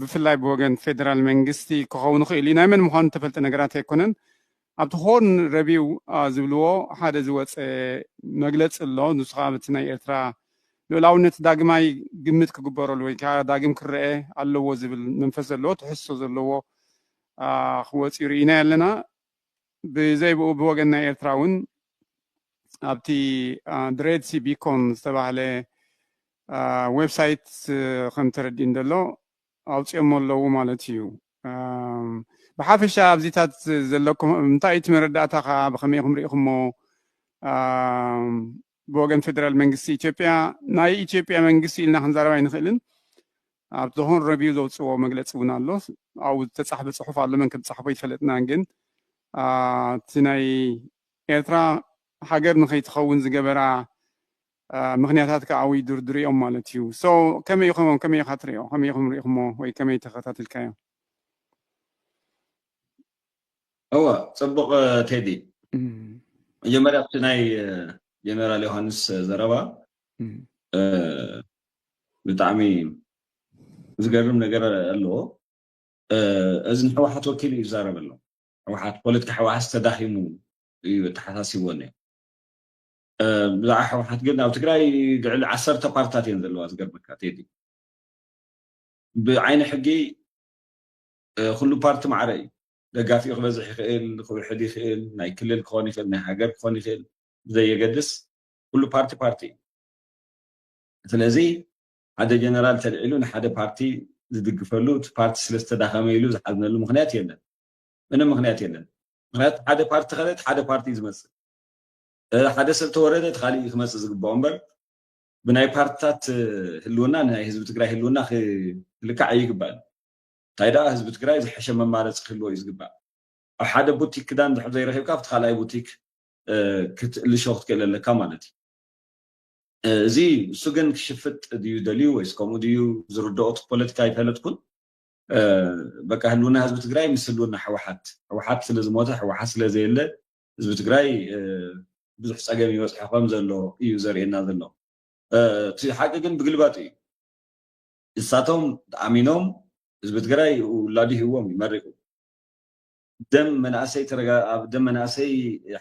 ብፍላይ ብወገን ፌደራል መንግስቲ ክኸውን ይኽእል እዩ። ናይ መን ምዃኑ እተፈልጠ ነገራት ኣይኮነን። ኣብቲ ሆርን ረቪው ዝብልዎ ሓደ ዝወፀ መግለፂ ኣሎ። ንሱ ከዓ እቲ ናይ ኤርትራ ልኡላውነት ዳግማይ ግምት ክግበረሉ ወይ ከዓ ዳግም ክረአ ኣለዎ ዝብል መንፈስ ዘለዎ ትሕዝቶ ዘለዎ ክወፅኡ ርኢና ኣለና። ብዘይ ብኡ ብወገን ናይ ኤርትራ እውን ኣብቲ ድሬድ ሲ ቢኮን ዝተባህለ ዌብሳይት ከም ተረዲእን ዘሎ ኣውፅኦሞ ኣለዉ ማለት እዩ። ብሓፈሻ ኣብዚታት ዘለኩም እንታይ እቲ መረዳእታ ከዓ ብከመይ ኢኹም ርኢኹሞ? ብወገን ፌደራል መንግስቲ ኢትዮጵያ፣ ናይ ኢትዮጵያ መንግስቲ ኢልና ክንዛረብ ኣይንኽእልን። ኣብ ዝኾን ረቪው ዘውፅዎ መግለፂ እውን ኣሎ። ኣብኡ ዝተፃሕፈ ፅሑፍ ኣሎ፣ መን ከም ዝፃሕፎ ይፈለጥና። ግን እቲ ናይ ኤርትራ ሃገር ንኸይትኸውን ዝገበራ ምክንያታት ከዓ ኣብኡ ይድርድሩ እዮም ማለት እዩ። ሶ ከመይ ኢኹም ከመይ ኢኻ ትሪኦ? ከመይ ኢኹም ርኢኹሞ ወይ ከመይ ተኸታትልካዮ? እወ፣ ፅቡቕ ቴዲ። መጀመርያ ኣብቲ ናይ ጀነራል ዮሃንስ ዘረባ ብጣዕሚ ዝገርም ነገር ኣለዎ። እዚ ንህወሓት ወኪሉ እዩ ዝዛረብ ኣሎ። ህወሓት፣ ፖለቲካ ህወሓት ተዳኺሙ እዩ ኣተሓሳሲብዎ እኒኦ። ብዛዕባ ህወሓት ግን ኣብ ትግራይ ልዕሊ ዓሰርተ ፓርትታት እየን ዘለዋ። ዝገርመካ ቴዲ፣ ብዓይኒ ሕጊ ኩሉ ፓርቲ ማዕረ እዩ። ደጋፊኡ ክበዝሕ ይኽእል፣ ክውሕድ ይኽእል፣ ናይ ክልል ክኾን ይኽእል፣ ናይ ሃገር ክኾን ይኽእል፣ ብዘየገድስ ኩሉ ፓርቲ ፓርቲ እዩ። ስለዚ ሓደ ጀነራል ተልዒሉ ንሓደ ፓርቲ ዝድግፈሉ፣ እቲ ፓርቲ ስለዝተዳኸመ ኢሉ ዝሓዝነሉ ምኽንያት የለን። ምንም ምኽንያት የለን። ምኽንያቱ ሓደ ፓርቲ ከለት ሓደ ፓርቲ እዩ ዝመፅእ። ሓደ ሰብ ተወረደ እቲ ካሊእ ክመፅእ ዝግባኦ እምበር ብናይ ፓርትታት ህልውና ናይ ህዝቢ ትግራይ ህልውና ክልካዕ ኣይግባእን። እንታይ ደኣ ህዝቢ ትግራይ ዝሐሸ መማረፂ ክህልዎ እዩ ዝግባእ። ኣብ ሓደ ቡቲክ ክዳን ድሕር ዘይረኺብካ ኣብቲ ካልኣይ ቡቲክ ክትእልሾ ክትክእል ኣለካ ማለት እዩ። እዚ እሱ ግን ክሽፍጥ ድዩ ደልዩ ወይስ ከምኡ ድዩ ዝርድኦ እቲ ፖለቲካ ኣይፈለጥኩን። በቃ ህልውና ህዝቢ ትግራይ ምስ ህልውና ህወሓት፣ ህወሓት ስለ ዝሞተ፣ ህወሓት ስለ ዘየለ ህዝቢ ትግራይ ብዙሕ ፀገም ይበፅሖ ከም ዘሎ እዩ ዘርእየና ዘሎ። እቲ ሓቂ ግን ብግልባጡ እዩ። እሳቶም ኣሚኖም ህዝቢ ትግራይ ውላዱ ሂዎም እዩ መሪቁ። ደም መናእሰይ ተረጋ ኣብ ደም መናእሰይ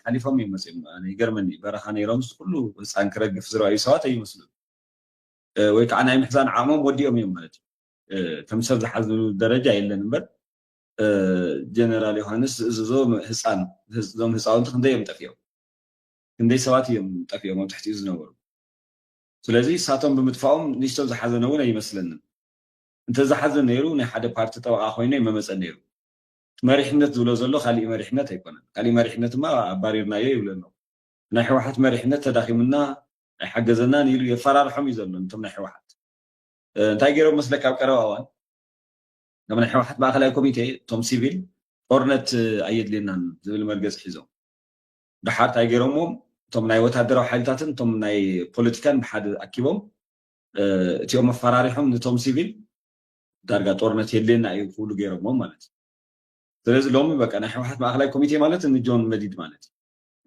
ሓሊፎም እዮም መፅኦም። ኣነ ይገርመኒ፣ በረኻ ነይሮም እዚ ኩሉ ህፃን ክረግፍ ዝረኣዩ ሰባት ኣይመስሉን። ወይ ከዓ ናይ ምሕዛን ዓቕሞም ወዲኦም እዮም ማለት እዩ። ከም ሰብ ዝሓዝኑ ደረጃ የለን እምበር ጀነራል ዮሃንስ ዝእዝዞ ህፃን እዞም ህፃውንቲ ክንደይ እዮም ጠፊኦም? ክንደይ ሰባት እዮም ጠፊኦም ኣብ ትሕቲኡ ዝነበሩ? ስለዚ እሳቶም ብምጥፋኦም ንእሽቶ ዝሓዘነ እውን ኣይመስለንን። እንተዝሓዘ ነይሩ ናይ ሓደ ፓርቲ ጠበቓ ኮይኑ ኣይመመፀ ነይሩ። መሪሕነት ዝብሎ ዘሎ ካሊእ መሪሕነት ኣይኮነን። ካሊእ መሪሕነት ድማ ኣባሪርናዮ ይብለ ኣሎ። ናይ ህወሓት መሪሕነት ተዳኺሙና ኣይሓገዘናን ኢሉ የፈራርሖም እዩ ዘሎ። እቶም ናይ ህወሓት እንታይ ገይሮም መስለካ? ኣብ ቀረባ እዋን ከም ናይ ህወሓት ማእኸላይ ኮሚቴ እቶም ሲቪል ጦርነት ኣየድልየናን ዝብል መርገፂ ሒዞም። ድሓር እንታይ ገይሮምዎም? እቶም ናይ ወታደራዊ ሓይልታትን እቶም ናይ ፖለቲካን ብሓደ ኣኪቦም እቲኦም መፈራሪሖም ነቶም ሲቪል ዳርጋ ጦርነት የድልየና እዩ ክብሉ ገይሮምዎም ማለት እዩ። ስለዚ ሎሚ በቃ ናይ ህወሓት ማእኸላይ ኮሚቴ ማለት እኒ ጆን መዲድ ማለት እዩ፣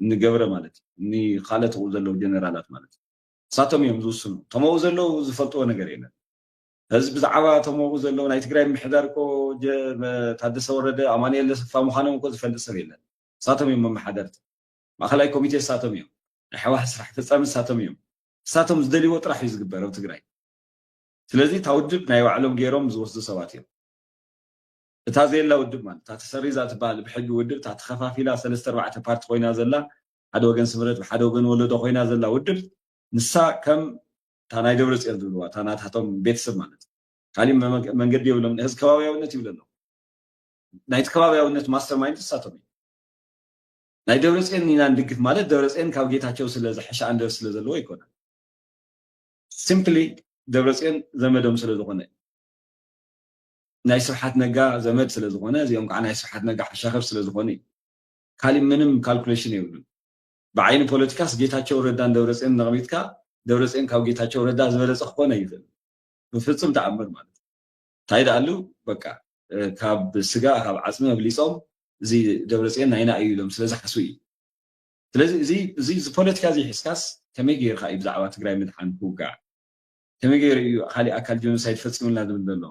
እኒ ገብረ ማለት እዩ፣ እኒ ካልኦት ዘለዉ ጀነራላት ማለት እዩ። ንሳቶም እዮም ዝውስኑ። እቶም ኣብኡ ዘለዉ ዝፈልጥዎ ነገር የለን። ህዝቢ ብዛዕባ እቶም ኣብኡ ዘለዉ ናይ ትግራይ ምምሕዳር እኮ ታደሰ ወረደ፣ ኣማኑኤል ኣሰፋ ምዃኖም እኮ ዝፈልጥ ሰብ የለን። ንሳቶም እዮም መመሓደርቲ። ማእኸላይ ኮሚቴ ንሳቶም እዮም። ናይ ህወሓት ስራሕ ፈፃሚ ንሳቶም እዮም። ንሳቶም ዝደልይዎ ጥራሕ እዩ ዝግበር ኣብ ትግራይ። ስለዚ እታ ውድብ ናይ ባዕሎም ገይሮም ዝወስዱ ሰባት እዮም። እታ ዘየላ ውድብ ማለት እታ ተሰሪዛ ትበሃል ብሕጊ ውድብ እታ ተኸፋፊላ ሰለስተ ኣርባዕተ ፓርቲ ኮይና ዘላ፣ ሓደ ወገን ስምረት ብሓደ ወገን ወለዶ ኮይና ዘላ ውድብ ንሳ ከም እታ ናይ ደብረፅዮን ዝብልዋ እታ ናታቶም ቤተሰብ ማለት ካሊእ መንገዲ የብሎም። እዚ ከባቢያውነት ይብለ ኣሎ። ናይቲ ከባቢያውነት ማስተር ማይንድ ንሳቶም እዩ። ናይ ደብረፅዮን ኢና ንድግፍ ማለት ደብረፅዮን ካብ ጌታቸው ስለ ዝሐሸ ኣንደር ስለ ዘለዎ ኣይኮነን። ሲምፕሊ ደብረፅዮን ዘመዶም ስለ ዝኾነ ናይ ስብሓት ነጋ ዘመድ ስለ ዝኾነ እዚኦም ከዓ ናይ ስብሓት ነጋ ሓሻኽር ስለ ዝኾኑ እዩ። ካሊእ ምንም ካልኩሌሽን የብሉን። ብዓይኒ ፖለቲካስ ጌታቸው ረዳን ደብረፅዮን ነቕሚጥካ ደብረፅዮን ካብ ጌታቸው ረዳ ዝበለፀ ክኾን ኣይኽእል ብፍፁም ተኣምር ማለት እዩ። እንታይ ደኣሉ በቃ ካብ ስጋ ካብ ዓፅሚ ኣብሊፆም እዚ ደብረፅዮን ናይና እዩ ኢሎም ስለ ዝሓስቡ እዩ። ስለዚ እዚ እዚ ፖለቲካ እዚ ሒዝካስ ከመይ ገይርካ እዩ ብዛዕባ ትግራይ ምድሓን ክውጋዕ? ከመይ ገይሩ እዩ ካሊእ ኣካል ጀኖሳይድ ፈፂሙልና ዝብል ዘሎ?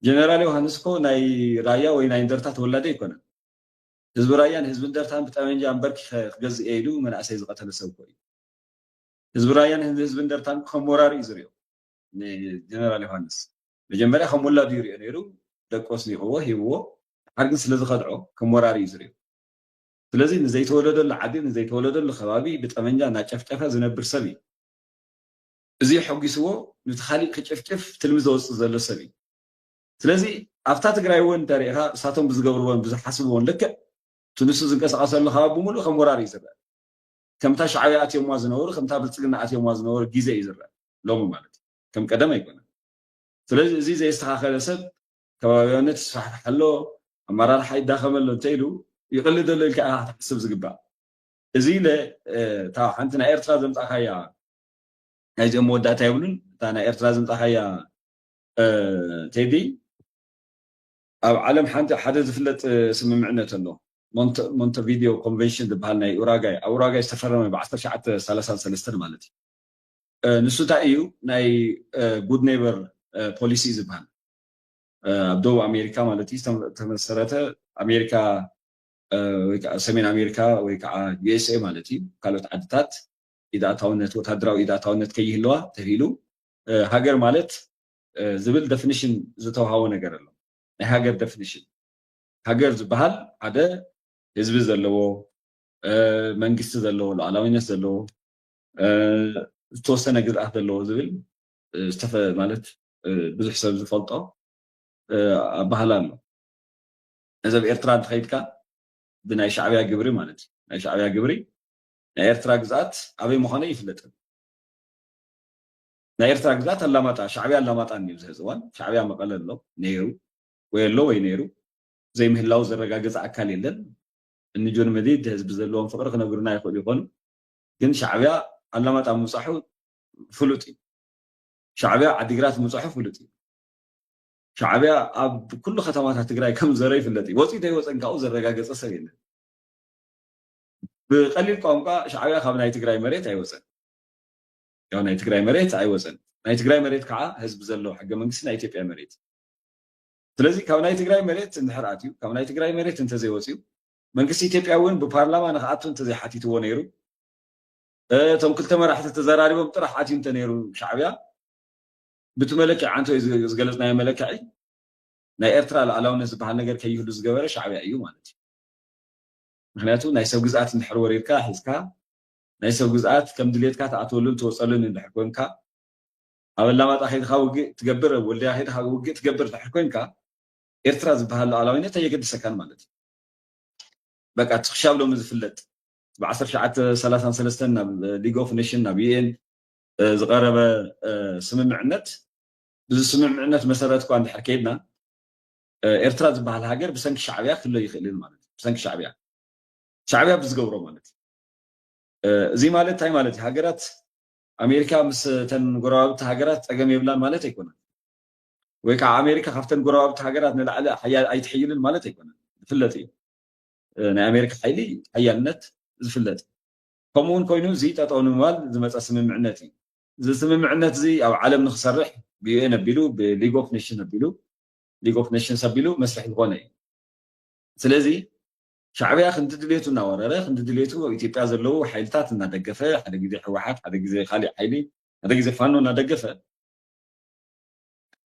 ጀነራል ዮሃንስ እኮ ናይ ራያ ወይ ናይ እንደርታ ተወላዲ ኣይኮነን። ህዝቢ ራያን ህዝቢ እንደርታን ብጠመንጃ እምበር ክገዝእ እየ ኢሉ መናእሰይ ዝቐተለ ሰብ እኮ እዩ። ህዝቢ ራያን ህዝቢ እንደርታን ከም ወራሪ እዩ ዝሪኦ ጀነራል ዮሃንስ። መጀመርያ ከም ወላዱ ይሪኦ ነይሩ፣ ደቁ ኣስኒቕዎ ሂብዎ፣ ድሓር ግን ስለ ዝኸድዖ ከም ወራሪ እዩ ዝሪኦ። ስለዚ ንዘይተወለደሉ ዓዲ ንዘይተወለደሉ ከባቢ ብጠመንጃ እናጨፍጨፈ ዝነብር ሰብ እዩ። እዚ ሓጒስዎ ነቲ ካሊእ ክጭፍጭፍ ትልሚ ዘወፅእ ዘሎ ሰብ እዩ። ስለዚ ኣብታ ትግራይ እውን እንተሪኢኻ እሳቶም ብዝገብርዎን ብዝሓስብዎን ልክዕ እቲ ንሱ ዝንቀሳቐሰሉ ከባቢ ብምሉእ ከም ወራሪ እዩ ዝረአ። ከምታ ሻዕብያ ኣትዮምዋ ዝነበሩ ከምታ ብልፅግና ኣትዮምዋ ዝነበሩ ግዜ እዩ ዝረአ ሎሚ ማለት እዩ። ከም ቀደም ኣይኮነን። ስለዚ እዚ ዘየስተኻኸለ ሰብ ከባቢያውነት ይስፋሕፋሕ ኣሎ፣ ኣመራርሓ ይዳኸም ኣሎ እንተ ኢሉ ይቕልድ ኣሎ ኢልካ ኢኻ ክትሓስብ ዝግባእ። እዚ ኢለ እታ ሓንቲ ናይ ኤርትራ ዘምፃእካያ ናይዚኦም መወዳእታ የብሉን። እታ ናይ ኤርትራ ዘምፃእካያ ቴዲ ኣብ ዓለም ሓንቲ ሓደ ዝፍለጥ ስምምዕነት ኣሎ። ሞንተቪዲዮ ኮንቨንሽን ዝበሃል ናይ ኡራጋይ ኣብ ኡራጋይ ዝተፈረመ ብ1933 ማለት እዩ። ንሱ እንታይ እዩ ናይ ጉድ ኔበር ፖሊሲ ዝበሃል ኣብ ደቡብ ኣሜሪካ ማለት እዩ ዝተመሰረተ ኣሜሪካ ወይ ከዓ ሰሜን ኣሜሪካ ወይ ከዓ ዩኤስኤ ማለት እዩ ካልኦት ዓድታት ኢዳእታውነት ወታደራዊ ኢዳእታውነት ከይህልዋ ተሂሉ ሃገር ማለት ዝብል ደፊኒሽን ዝተውሃቦ ነገር ኣሎ። ናይ ሃገር ደፊኒሽን ሃገር ዝበሃል ሓደ ህዝቢ ዘለዎ መንግስቲ ዘለዎ ሉዓላዊነት ዘለዎ ዝተወሰነ ግዝኣት ዘለዎ ዝብል ዝተፈ ማለት ብዙሕ ሰብ ዝፈልጦ ኣባህላ ኣሎ። እዚ ኣብ ኤርትራ እንተኸይድካ ብናይ ሻዕብያ ግብሪ ማለት እዩ ናይ ሻዕብያ ግብሪ ናይ ኤርትራ ግዝኣት ኣበይ ምዃነ ይፍለጥን ናይ ኤርትራ ግዝኣት ኣላማጣ ሻዕብያ ኣላማጣ እኒዩ ዝህዚ እዋን ሻዕብያ መቐለ ኣሎ ነይሩ ወይ ኣሎ ወይ ነይሩ ዘይምህላው ዘረጋገፀ ኣካል የለን። እኒ ጆን መዲድ ህዝቢ ዘለዎም ፍቅሪ ክነግሩና ይኽእሉ ይኾኑ ግን ሻዕብያ ኣላማጣ ምብፃሑ ፍሉጥ እዩ። ሻዕብያ ዓዲግራት ምብፃሑ ፍሉጥ እዩ። ሻዕብያ ኣብ ኩሉ ከተማታት ትግራይ ከም ዘረ ይፍለጥ እዩ። ወፂኡ ዘይወፀን ካብኡ ዘረጋገፀ ሰብ የለን። ብቀሊል ቋንቋ ሻዕብያ ካብ ናይ ትግራይ መሬት ኣይወፀን። ያው ናይ ትግራይ መሬት ኣይወፀን። ናይ ትግራይ መሬት ከዓ ህዝቢ ዘለዎ ሕገ መንግስቲ ናይ ኢትዮጵያ መሬት። ስለዚ ካብ ናይ ትግራይ መሬት እንድሕር ኣትዩ ካብ ናይ ትግራይ መሬት እንተዘይወፅዩ መንግስቲ ኢትዮጵያ እውን ብፓርላማ ንክኣቱ እንተዘይሓቲትዎ ነይሩ እቶም ክልተ መራሕቲ ተዘራሪቦም ጥራሕ ኣትዩ እንተነይሩ ሻዕብያ ብቲ መለክዒ ዓንቶ ዝገለፅናዮ መለክዒ ናይ ኤርትራ ሉዓላውነት ዝበሃል ነገር ከይህሉ ዝገበረ ሻዕብያ እዩ ማለት እዩ። ምክንያቱ ናይ ሰብ ግዝኣት እንድሕር ወሪርካ ሒዝካ ናይ ሰብ ግዝኣት ከም ድሌትካ ትኣትወሉን ትወፀሉን እንድሕር ኮንካ ኣብ ኣላማጣ ከይድካ ውግእ ትገብር ወልድያ ከይድካ ውግእ ትገብር እንድሕር ኮንካ ኤርትራ ዝበሃል ሉዓላዊነት ኣየገድሰካን ማለት እዩ። በቃ እቲ ክሻብ ሎሚ ዝፍለጥ ብ1933 ናብ ሊግ ኦፍ ኔሽን ናብ ዩኤን ዝቀረበ ስምምዕነት ብዚ ስምምዕነት መሰረት እኳ እንድሕር ከይድና ኤርትራ ዝበሃል ሃገር ብሰንኪ ሻዕብያ ክሎ ይኽእልን ማለት እዩ። ብሰንኪ ሻዕብያ ሻዕብያ ብዝገብሮ ማለት እዩ። እዚ ማለት እንታይ ማለት እዩ? ሃገራት ኣሜሪካ ምስ ተን ጎረባብቲ ሃገራት ፀገም የብላን ማለት ኣይኮነን። ወይ ከዓ ኣሜሪካ ካብተን ጎረባብቲ ሃገራት ንላዕሊ ሓያል ኣይትሕይልን ማለት ኣይኮነን። ዝፍለጥ እዩ። ናይ ኣሜሪካ ሓይሊ ሓያልነት ዝፍለጥ እዩ። ከምኡ እውን ኮይኑ እዚ ጠጠው ንምባል ዝመፀ ስምምዕነት እዩ። እዚ ስምምዕነት እዚ ኣብ ዓለም ንክሰርሕ ብዩኤን ኣቢሉ ብሊግ ኦፍ ኔሽን ኣቢሉ ሊግ ኦፍ ኔሽንስ ኣቢሉ መስርሕ ዝኾነ እዩ። ስለዚ ሻዕብያ ክንዲ ድሌቱ እናወረረ ክንዲ ድሌቱ ኣብ ኢትዮጵያ ዘለዉ ሓይልታት እናደገፈ ሓደ ግዜ ህወሓት ሓደ ግዜ ካሊእ ሓይሊ ሓደ ግዜ ፋኖ እናደገፈ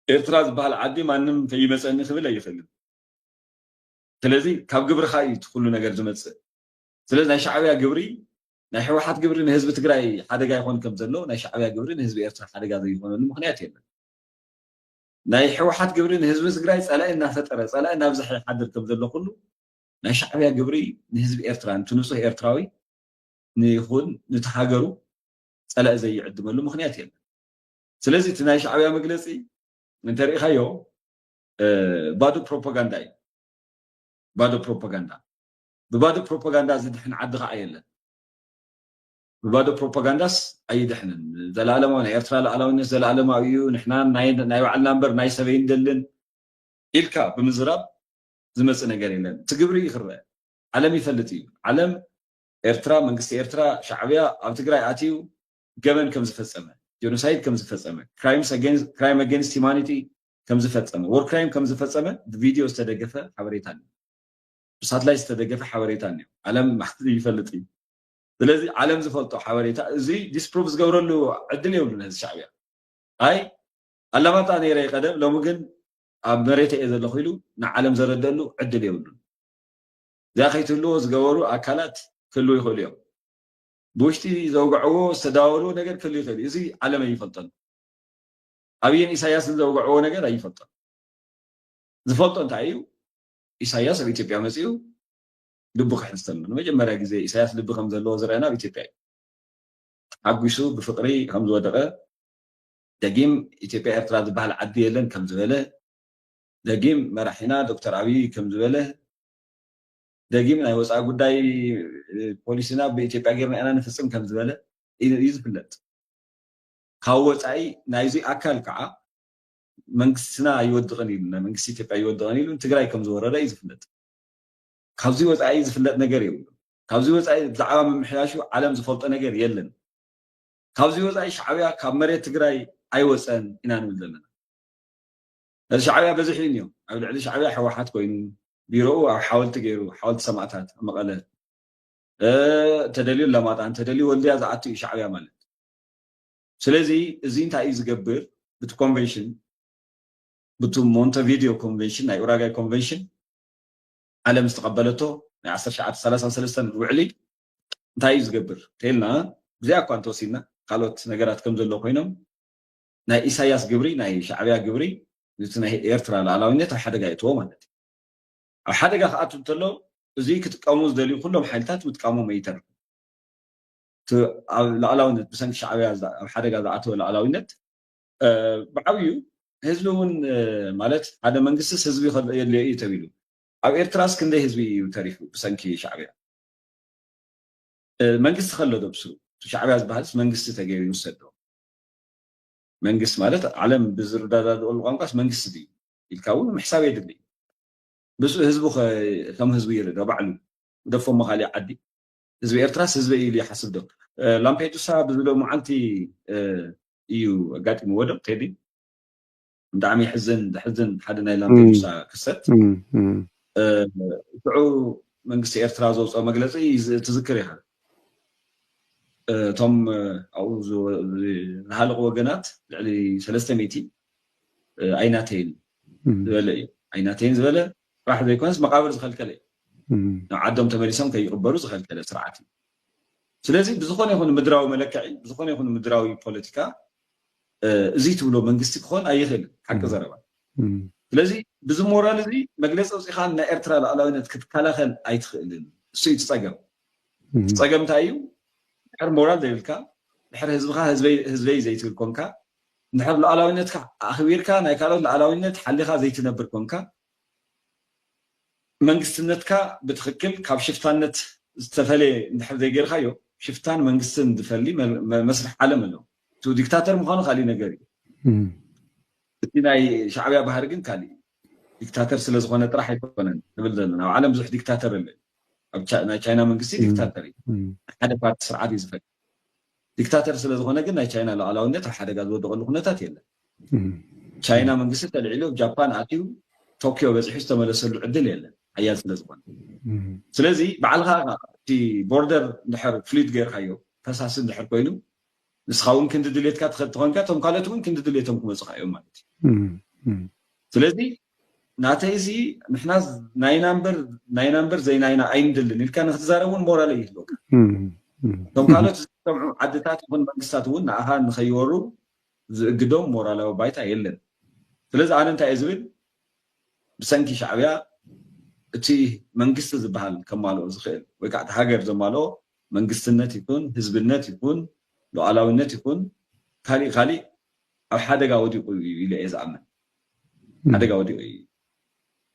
ኤርትራ ዝበሃል ዓዲ ማንም ከይመፀኒ ክብል ኣይኽእልን። ስለዚ ካብ ግብርኻ እዩ እቲ ኩሉ ነገር ዝመፅእ። ስለዚ ናይ ሻዕብያ ግብሪ ናይ ህወሓት ግብሪ ንህዝቢ ትግራይ ሓደጋ ይኾን ከም ዘሎ ናይ ሻዕብያ ግብሪ ንህዝቢ ኤርትራ ሓደጋ ዘይኾነሉ ምክንያት የለን። ናይ ህወሓት ግብሪ ንህዝቢ ትግራይ ፀላኢ እናፈጠረ ፀላኢ እናብዝሐ ይሓድር ከም ዘሎ ኩሉ ናይ ሻዕብያ ግብሪ ንህዝቢ ኤርትራ ንትንፁህ ኤርትራዊ ንይኹን ንቲ ሃገሩ ፀላኢ ዘይዕድመሉ ምክንያት የለን። ስለዚ እቲ ናይ ሻዕብያ መግለፂ እንተሪኢኻዮ ባዶ ፕሮፓጋንዳ እዩ። ባዶ ፕሮፓጋንዳ። ብባዶ ፕሮፓጋንዳ ዝድሕን ዓዲ ከዓ የለን። ብባዶ ፕሮፓጋንዳስ ኣይድሕንን። ዘለኣለማዊ ናይ ኤርትራ ለኣላዊነት ዘለኣለማዊ እዩ። ንሕና ናይ ባዕልና እምበር ናይ ሰበይ እንደልን ኢልካ ብምዝራብ ዝመፅእ ነገር የለን። እቲ ግብሪ ይኽረአ። ዓለም ይፈልጥ እዩ። ዓለም ኤርትራ መንግስቲ ኤርትራ ሻዕብያ ኣብ ትግራይ ኣትዩ ገበን ከም ዝፈፀመ ጀኖሳይድ ከም ዝፈፀመ ክራይም ኣጌንስት ሂማኒቲ ከም ዝፈጸመ፣ ወር ክራይም ከም ዝፈጸመ ብቪድዮ ዝተደገፈ ሓበሬታ ኣሎ። ብሳትላይት ዝተደገፈ ሓበሬታ ኣሎ። ዓለም ይፈልጥ እዩ። ስለዚ ዓለም ዝፈልጦ ሓበሬታ እዚ ዲስፕሩቭ ዝገብረሉ ዕድል የብሉን። እዚ ሻዕብያ ኣይ ኣላማጣ ነይረ ቀደም፣ ሎሚ ግን ኣብ መሬት እየ ዘለኹ ኢሉ ንዓለም ዘረደሉ ዕድል የብሉን። እዚኣ ከይትህልዎ ዝገበሩ ኣካላት ክህልዉ ይኽእሉ እዮም። ብውሽጢ ዘውግዕዎ ዝተዳወሉ ነገር ክህሉ ይኽእል እዩ። እዚ ዓለም ኣይፈልጠን። ኣብይን ኢሳያስን ዘውግዕዎ ነገር ኣይፈልጠን። ዝፈልጦ እንታይ እዩ? ኢሳያስ ኣብ ኢትዮጵያ መፂኡ ልቡ ክሕዝ ተሎ። ንመጀመርያ ግዜ ኢሳያስ ልቢ ከም ዘለዎ ዝረአና ኣብ ኢትዮጵያ እዩ። ሓጒሱ ብፍቕሪ ከም ዝወደቐ፣ ደጊም ኢትዮጵያ ኤርትራ ዝበሃል ዓዲ የለን ከም ዝበለ፣ ደጊም መራሒና ዶክተር ኣብይ ከም ዝበለ፣ ደጊም ናይ ወፃኢ ጉዳይ ፖሊሲና ብኢትዮጵያ ጌርና ኢና ንፍፅም ከም ዝበለ እዩ ዝፍለጥ። ካብ ወፃኢ ናይዚ ኣካል ከዓ መንግስትና ኣይወድቕን ኢሉ፣ ናይ መንግስቲ ኢትዮጵያ ኣይወድቕን ኢሉ ትግራይ ከም ዝወረረ እዩ ዝፍለጥ። ካብዚ ወፃኢ ዝፍለጥ ነገር የብሉ። ካብዚ ወፃኢ ብዛዕባ ምምሕያሹ ዓለም ዝፈልጦ ነገር የለን። ካብዚ ወፃኢ ሻዕብያ ካብ መሬት ትግራይ ኣይወፀን ኢና ንብል ዘለና። እዚ ሻዕብያ በዝሒ እዩ እኒኦ። ኣብ ልዕሊ ሻዕብያ ህወሓት ኮይኑ ቢሮኡ ኣብ ሓወልቲ ገይሩ፣ ሓወልቲ ሰማእታት ኣብ መቐለ፣ እ፣ እንተደልዩ ለማጣ፣ እንተደልዩ ወልድያ ዝኣቱ እዩ ሻዕብያ ማለት። ስለዚ እዚ እንታይ እዩ ዝገብር? ብቲ ኮንቨንሽን፣ ብቲ ሞንተቪዲዮ ኮንቨንሽን፣ ናይ ኡራጋይ ኮንቨንሽን ዓለም ዝተቐበለቶ ናይ ዓሰርተ ትሽዓተ ሰላሳ ሰለስተ ውዕሊ እንታይ እዩ ዝገብር? ተልና፣ እዚኣ እኳ እንተወሲድና፣ ካልኦት ነገራት ከም ዘሎ ኮይኖም፣ ናይ ኢሳያስ ግብሪ፣ ናይ ሻዕብያ ግብሪ፣ ነቲ ናይ ኤርትራ ሉዓላዊነት ኣብ ሓደጋ የእትዎ ማለት እዩ። ኣብ ሓደጋ ክኣቱ እንተሎ፣ እዚ ክጥቀሙ ዝደልዩ ኩሎም ሓይልታት ምጥቃሞም ኣይተርፍን። እቲ ኣብ ሉዓላዊነት፣ ብሰንኪ ሻዕብያ ዝኣ-፣ ኣብ ሓደጋ ዝኣተወ ሉዓላዊነት፣ እ፣ ብዓብዩ ህዝቢ እውን፣ እ፣ ማለት ሓደ መንግስትስ ህዝቢ ከሎ የድልዮ እዩ ተቢሉ። ኣብ ኤርትራስ ክንደይ ህዝቢ እዩ ተሪፉ ብሰንኪ ሻዕብያ? እ፣ መንግስቲ ከሎ ዶ ብስሩ? እቲ ሻዕብያ ዝበሃልስ መንግስቲ ተገይሩ ይውሰድ ዶ? መንግስቲ ማለት ዓለም ብዝረዳዳድኦሉ ቋንቋስ መንግስቲ ድዩ ኢልካ እውን ምሕሳብ የድሊ። ብስኡ ህዝቡ ከ-፣ ከም ህዝቡ ይረድኦ ባዕሉ። ደፎ እሞ ካሊእ ዓዲ። ህዝቢ ኤርትራስ ህዝበይ ኢሉ ይሓስብ ዶ? እ፣ ላምፔዱሳ ብዝሎ መዓልቲ፣ እ፣ እዩ ኣጋጢምዎ ዶ ቴዲ? ብጣዕሚ ይሕዝን፣ ዘሕዝን ሓደ ናይ ላምፔዱሳ ክስተት። እም፣ እም። እ፣ ሽዑ መንግስቲ ኤርትራ ዘውፅኦ መግለፂ ይዝ-፣ ትዝክር ኢኻ። እ፣ እቶም፣ እ፣ ኣብኡ ዝ-፣ ዝ-፣ ዝሃለቑ ወገናት ልዕሊ ሰለስተ ሚእቲ፣ እ፣ ኣይናተይን እም። ዝበለ እዩ። ኣይናተይን ዝበለ ጥራሕ ዘይኮነስ መቃብር ዝኸልከለ እዩ። እም። ናብ ዓዶም ተመሊሶም ከይቕበሩ ዝኸልከለ ስርዓት እዩ። ስለዚ ብዝኾነ ይኹን ምድራዊ መለክዒ፣ ብዝኾነ ይኹን ምድራዊ ፖለቲካ፣ እ፣ እዚ ትብሎ መንግስቲ ክኾን ኣይኽእልን። ሓቂ እም። ዘረባ። እም። ስለዚ ብዚ ሞራል እዚ መግለፂ ኣውፂኻ ናይ ኤርትራ ሉዓላዊነት ክትከላኸል ኣይትኽእልን። እሱ እዩ እቲ ፀገም። እም። እቲ ፀገም እንታይ እዩ? ድሕር ሞራል ዘይብልካ፣ ድሕር ህዝብኻ ህዝበይ፣ ህዝበይ ዘይትብል ኮንካ፣ ድሕር ሉዓላዊነትካ ኣኽቢርካ ናይ ካልኦት ሉዓላዊነት ሓሊኻ ዘይትነብር ኮንካ፣ መንግስትነትካ ብትኽክል ካብ ሽፍታነት ዝተፈለየ እንድሕር ዘይገይርካዮ፣ ሽፍታን መንግስትን ዝፈሊ መ-፣ መ-፣ መስርሕ ዓለም ኣሎ። እቲ ዲክታተር ምዃኑ ካሊእ ነገር እዩ። እም። እቲ ናይ ሻዕብያ ባህሪ ግን ካሊእ እዩ። ዲክታተር ስለ ዝኾነ ጥራሕ ኣይኮነን ንብል ዘለና። ኣብ ዓለም ብዙሕ ዲክታተር ኣሎ። ኣብ ቻ-፣ ናይ ቻይና መንግስቲ እም። ዲክታተር እዩ። እም። ሓደ ፓርቲ ስርዓት እዩ ዝፈሊ። ዲክታተር ስለ ዝኾነ ግን ናይ ቻይና ሉዓላዊነት ኣብ ሓደጋ ዝወደቐሉ ኩነታት የለን። እም። ቻይና መንግስቲ ተልዒሉ ኣብ ጃፓን ኣትዩ ቶኪዮ በፂሑ ዝተመለሰሉ ዕድል የለን፣ ሓያል ስለ ዝኾነ። እም። ስለዚ ባዕልኻ ኢኻ እቲ ቦርደር እንድሕር ፍሉይድ ገይርካዮ፣ ፈሳሲ እንድሕር ኮይኑ፣ ንስኻ እውን ክንዲ ድሌትካ ትኸድ ተኾንካ፣ እቶም ካልኦት እውን ክንዲ ድሌቶም ክመፁኻ እዮም ማለት እዩ። እም፣ እም። ስለዚ ናተይ እዚ ንሕና ናይና እምበር፣ ናይና እምበር ዘይናይና ኣይንደልን ኢልካ ንክትዛረብ እውን ሞራል ይህልወካ። እም፣ እም። እቶም ካልኦት ዝሰምዑ ዓድታት ይኹን መንግስታት እውን ንኣኻ ንኸይወሩ ዝእግዶም ሞራላዊ ባይታ የለን። ስለዚ ኣነ እንታይ እየ ዝብል፣ ብሰንኪ ሻዕብያ እቲ መንግስቲ ዝበሃል ከማልኦ ዝኽእል ወይ ከዓ እቲ ሃገር ዘማልኦ መንግስትነት ይኹን ህዝብነት ይኹን ሉዓላዊነት ይኹን ካሊእ ካሊእ ኣብ ሓደጋ ወዲቑ እዩ ኢለ እየ ዝኣምን። እም። ሓደጋ ወዲቑ እዩ።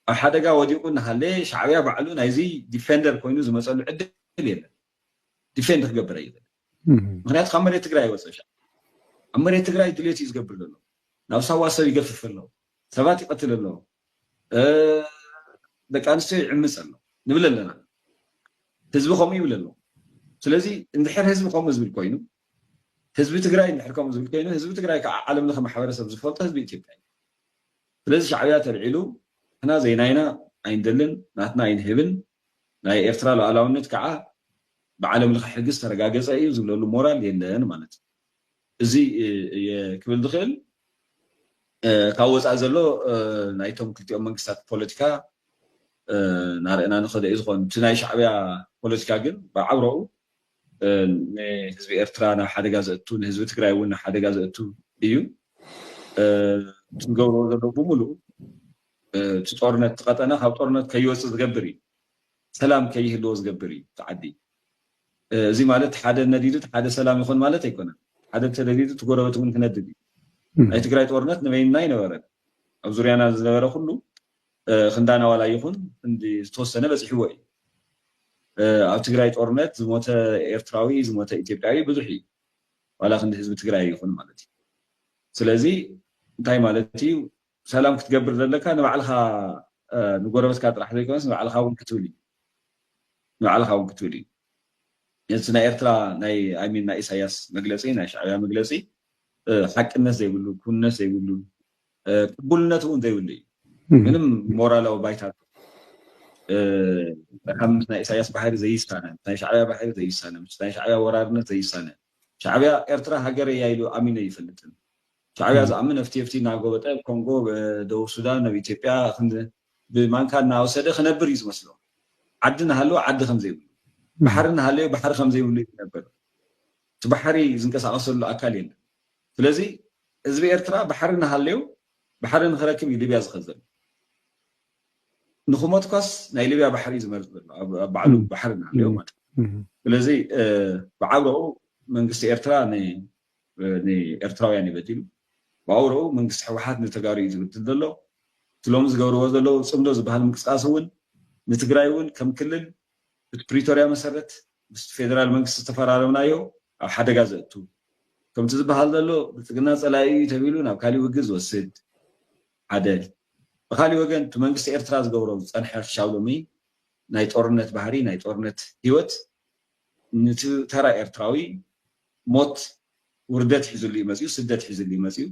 ኣብ ሓደጋ ወዲቑ እናሃለ ሻዕብያ ባዕሉ ናይዚ ዲፌንደር ኮይኑ ዝመፀሉ ዕድል የለን። ዲፌንድ ክገብር ኣይኽእልን። እም። ምኽንያቱ ካብ መሬት ትግራይ ይወፅእ ሻዕብያ። ኣብ መሬት ትግራይ ድሌት እዩ ዝገብር ዘሎ። ናብ ሳዋ ሰብ ይገፍፍ ኣሎ። ሰባት ይቐትል ኣሎ። እ፣ ደቂ ኣንስትዮ ይዕምፅ ኣሎ ንብል ኣለና። ህዝቢ ከምኡ ይብል ኣሎ። ስለዚ እንድሕር ህዝቢ ከምኡ ዝብል ኮይኑ፣ ህዝቢ ትግራይ እንድሕር ከምኡ ዝብል ኮይኑ፣ ህዝቢ ትግራይ ከዓ ዓለም ለኸ ማሕበረሰብ ዝፈልጦ ህዝቢ ኢትዮጵያ እዩ። ስለዚ ሻዕብያ ተልዒሉ ንሕና ዘይናይና ኣይንደልን፣ ናትና ኣይንህብን፣ ናይ ኤርትራ ሉዓላውነት ከዓ ብዓለም ለኸ ሕጊ ዝተረጋገፀ እዩ ዝብለሉ ሞራል የለን ማለት እዩ። እዚ እየ ክብል ዝኽእል። ካብ ወፃኢ ዘሎ ናይቶም ክልቲኦም መንግስታት ፖለቲካ እናረእና ንኸደ እዩ ዝኾን። እቲ ናይ ሻዕብያ ፖለቲካ ግን ብዓብረኡ ንህዝቢ ኤርትራ ናብ ሓደጋ ዘእቱ፣ ንህዝቢ ትግራይ እውን ናብ ሓደጋ ዘእቱ እዩ። ዝገብርዎ ዘለዉ ብምሉእ እቲ ጦርነት፣ እቲ ቀጠና ካብ ጦርነት ከይወፅእ ዝገብር እዩ። ሰላም ከይህልዎ ዝገብር እዩ እቲ ዓዲ። እዚ ማለት ሓደ ነዲዱ ሓደ ሰላም ይኾን ማለት ኣይኮነን። ሓደ ተደሊዱ እቲ ጎረበት እውን ክነድድ እዩ። ናይ ትግራይ ጦርነት ንበይንና ኣይነበረን። ኣብ ዙርያና ዝነበረ ኩሉ ክንዳና ዋላ ይኹን እንዲ ዝተወሰነ በፂሕዎ እዩ። ኣብ ትግራይ ጦርነት ዝሞተ ኤርትራዊ፣ ዝሞተ ኢትዮጵያዊ ብዙሕ እዩ። ዋላ ክንዲ ህዝቢ ትግራይ ይኹን ማለት እዩ። ስለዚ እንታይ ማለት እዩ? ሰላም ክትገብር ዘለካ ንባዕልኻ፣ ንጎረበትካ ጥራሕ ዘይኮነስ ንባዕልኻ እውን ክትብል እዩ። ንባዕልኻ እውን ክትብል እዩ። እቲ ናይ ኤርትራ ናይ፣ I mean፣ ናይ ኢሳያስ መግለፂ፣ ናይ ሻዕብያ መግለፂ ሓቅነት ዘይብሉ፣ ክውንነት ዘይብሉ፣ ቅቡልነት እውን ዘይብሉ እዩ። ምንም ሞራላዊ ባይታ ከም ናይ ኢሳያስ ባሕሪ ዘይሳነ፣ ናይ ሻዕብያ ባሕሪ ዘይሳነ፣ ናይ ሻዕብያ ወራርነት ዘይሳነ። ሻዕብያ ኤርትራ ሃገር እያ ኢሉ ኣሚነ ይፈልጥን። ሻዕብያ ዝኣምን ኣብቲ ኣብቲ እናጎበጠ ኮንጎ፣ ደቡብ ሱዳን፣ ናብ ኢትዮጵያ ብማንካ እናወሰደ ክነብር እዩ ዝመስሎ። ዓዲ እናሃለወ ዓዲ ከም ዘይብሉ፣ ባሕሪ እናሃለወ ባሕሪ ከም ዘይብሉ እዩ ዝነብር። እቲ ባሕሪ ዝንቀሳቐሰሉ ኣካል የለን። ስለዚ ህዝቢ ኤርትራ ባሕሪ እናሃለዩ ባሕሪ ንክረክብ እዩ ሊብያ ዝኸዘሉ። ንክሞትኳስ ናይ ሊብያ ባሕሪ እዩ ዝመርፅ ዘሎ፣ ኣብ ባዕሉ ባሕሪ እናሃለዩ ማለት እዩ። ስለዚ ብዓብረኡ መንግስቲ ኤርትራ ንኤርትራውያን እዩ በዲሉ። ብኣውረኡ መንግስቲ ህወሓት ንተጋሩ እዩ ዝብድል ዘሎ። እቲ ሎሚ ዝገብርዎ ዘለዉ ፅምዶ ዝበሃል ምንቅስቃስ እውን ንትግራይ እውን ከም ክልል እቲ ፕሪቶርያ መሰረት ምስ ፌደራል መንግስቲ ዝተፈራረምናዮ ኣብ ሓደጋ ዘእቱ፣ ከምቲ ዝበሃል ዘሎ ብልፅግና ፀላኢ እዩ ተቢሉ ናብ ካሊእ ውግእ ዝወስድ ሓደ። ብካሊእ ወገን እቲ መንግስቲ ኤርትራ ዝገብሮ ዝፀንሐ ክሻብ ሎሚ ናይ ጦርነት ባህሪ፣ ናይ ጦርነት ህይወት ንቲ ተራ ኤርትራዊ ሞት፣ ውርደት ሒዙሉ እዩ መፅዩ፣ ስደት ሒዙሉ እዩ መፅዩ።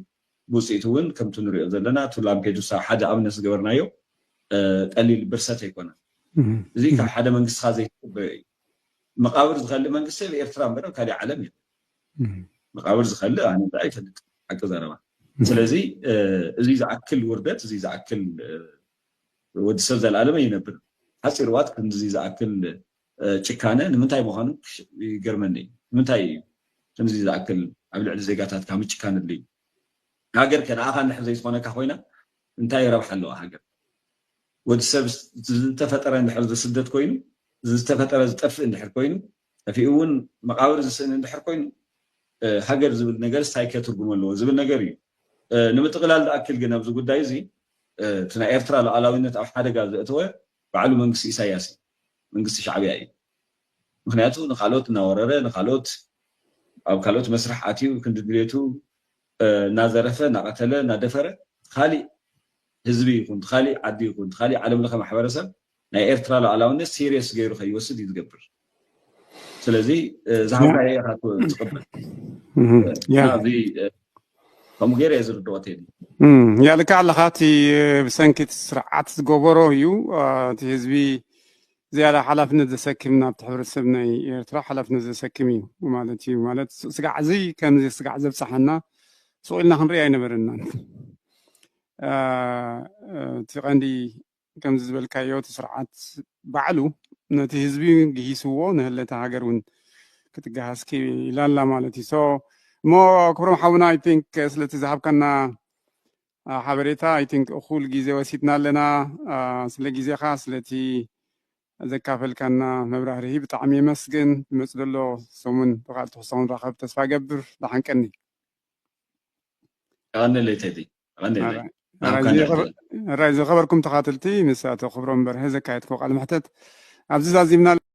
ብውፅኢቱ እውን ከምቲ ንሪኦ ዘለና እቲ ላምፔዱሳ ሓደ ኣብነት ዝገበርናዮ ቀሊል ብርሰት ኣይኮነን። እዚ ካብ ሓደ መንግስቲ ዘይትፅበዮ እዩ። መቃብር ዝኸልእ መንግስቲ ኣብ ኤርትራ እምበር ኣብ ካሊእ ዓለም የለን። መቃብር ዝኸልእ ኣነ እንታይ ኣይፈልጥ፣ ሓቂ ዘረባ። ስለዚ እዚ ዝኣክል ውርደት፣ እዚ ዝኣክል ወዲ ሰብ ዘላለም ኣይነብር። ሓፂር እዋት ከምዚ ዝኣክል ጭካነ ንምንታይ ምዃኑ ይገርመኒ። ንምንታይ እዩ ከምዚ ዝኣክል ኣብ ልዕሊ ዜጋታት ካብ ምጭካን ኣድልዩ? ሃገር ከ ንኣኻ እንድሕር ዘይትኾነካ ኮይና እንታይ ረብሓ ኣለዋ ሃገር? ወዲ ሰብ ዝተፈጠረ እንድሕር ዝስደት ኮይኑ፣ ዝተፈጠረ ዝጠፍእ እንድሕር ኮይኑ፣ ጠፊኡ እውን መቃብር ዝስእን እንድሕር ኮይኑ፣ ሃገር ዝብል ነገር እንታይ ከ ትርጉም ኣለዎ ዝብል ነገር እዩ። ንምጥቕላል ዝኣክል ግን ኣብዚ ጉዳይ እዚ እቲ ናይ ኤርትራ ሉዓላዊነት ኣብ ሓደጋ ዘእተወ ባዕሉ መንግስቲ ኢሳያስ እዩ፣ መንግስቲ ሻዕብያ እዩ። ምክንያቱ ንካልኦት እናወረረ፣ ንካልኦት ኣብ ካልኦት መስርሕ ኣትዩ ክንዲ ድሌቱ እናዘረፈ፣ እናቐተለ፣ እናደፈረ፣ ካሊእ ህዝቢ ይኹን፣ ካሊእ ዓዲ ይኹን፣ ካሊእ ዓለም ለኸ ማሕበረሰብ ናይ ኤርትራ ሉዓላውነት ሲሪየስ ገይሩ ከይወስድ እዩ ዝገብር። ስለዚ ዝሃብካዮ ኢኻ ትቕበል። እዚ ከምኡ ገይረ እየ ዝርድኦ ቴዲ። ያ ልክዕ ኣለኻ። እቲ ብሰንኪ እቲ ስርዓት ዝገበሮ እዩ። እቲ ህዝቢ ዝያዳ ሓላፍነት ዘሰክም፣ ናብቲ ሕብረተሰብ ናይ ኤርትራ ሓላፍነት ዘሰክም እዩ ማለት እዩ። ማለት ስጋዕ እዚ ከምዚ ስጋዕ ዘብፅሓና ስቕ ኢልና ክንርኢ ኣይነበረናን። እቲ ቀንዲ ከምዚ ዝበልካዮ እቲ ስርዓት ባዕሉ ነቲ ህዝቢ ግሂስዎ ንህለተ ሃገር እውን ክትገሃስ ክኢላ ኣላ ማለት እዩ። ሶ እሞ ክብሮም ሓውና I think ስለቲ ዝሃብካና ሓበሬታ I think እኹል ግዜ ወሲድና ኣለና። ስለ ግዜኻ ስለቲ ዘካፈልካና መብራህርሂ ብጣዕሚ የመስግን። ዝመፅ ዘሎ ሰሙን ብካል ትሕዝቶ ክንራኸብ ተስፋ ገብር። ደሓን ቀኒ። ቀንለይ ቴዲ ቀንለይ። ራይ ዝኸበርኩም ተኻትልቲ ምስ ኣቶ ክብሮም በርሀ ዘካየድኩ ቃል ምሕተት ኣብዚ ዛዚምና።